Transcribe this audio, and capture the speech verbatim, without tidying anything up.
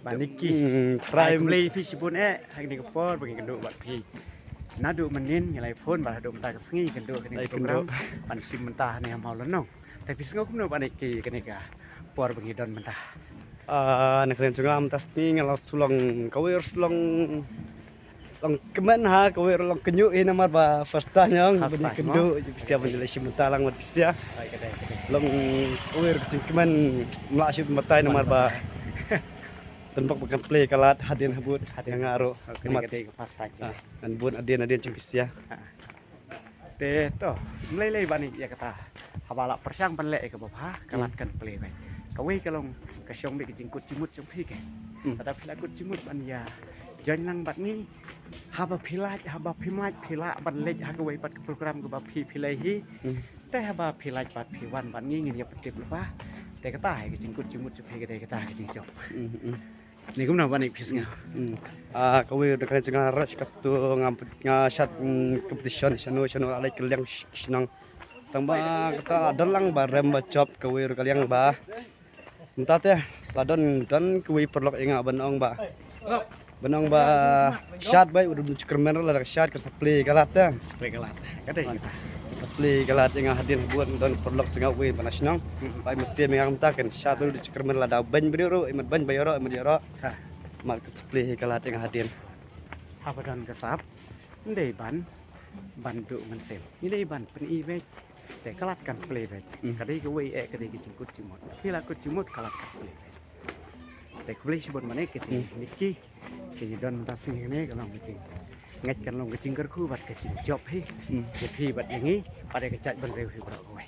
Ba Nikki. Hmm, try. Ai khublei phi shibun eh ha kane ka por ba ngi kynduh bad phi. Naduh mynnin ngi la ïa phone bad haduh mynta ka sngi kynduh ha kane ka program ban shim bynta hangne ha Mawlynnong. Te phi sngew kumno ba Nikki kane ka por ba ngi don bynta? Ah, na kane jong nga mynta sngi nga la shu long kawei shu long long kmen ha kawei long kynduh hi namar ba first time ïong ba ngi kynduh phi sha ban ïa la shim bynta lang bad phi sha. Long kawei ka jingkmen mla shim bynta namar ba tang bok ba kan play ka lad hadien habud hadien nga ruh. Namar ka dei ka first time. Kan bun hadien hadien jong phi sha. Te to mlei lei ba Nikki ïa kata haba la pyrshang ban leh ïa kaba bha ka lad kan play beit. Kawei ka long ka shong beit ka jingkut jingmut jong phi ke. Lada phi la kut jingmut ban ïa join lang bad ngi haba phi lait haba phi mlait phi lah ban leit ha kawei pat ka program kaba phi phi lei hi. Te haba phi lait pat phi wan bad ngi ngin ïa pyntip lypa. Te kata hi ka jingkut jingmut jong phi ka dei kata ka jingjop. Ni kumno ba Nikki phi sngew? Ah, kawei da kane jong nga rush katu nga nga shad competition shano shano la leit kylliang shnong. Tang ba kata da lang ba rem ba jop kawei ruh ka liang ba. Mynta te la don don kawei paralok ïa nga ban ong ba ban ong ba shad bai u dum jingkyrmen la da shad ka supply ka lad te. Supply ka lad. Ka dei ka supply ka lad ïa nga hadien habud don paralok jong nga wei ba na shnong. Bai mesti mynta kan shad bai u dum jingkyrmen la da ban briew ruh imat ban bai ruh imat ruh. Mar ka supply ka lad ïa nga hadien. Haba don ka sap. Ndei ban ban duh mynsiem. Ndei ban pyni beit. Te ka lad kan play beit. Ka dei kawei eh ka dei ka jingkut jingmut. Phi la kut jingmut ka lad kan play beit. Te khublei shibun ba Nikki ka jing Nikki. Ka jingdon mynta sngi kane ka long ka jing ngeit kan long ka jingkyrkhu bad ka jingjop hi. Ïa phi bad ïa ngi bad ïa ka jaitbynriew hi baroh kawei.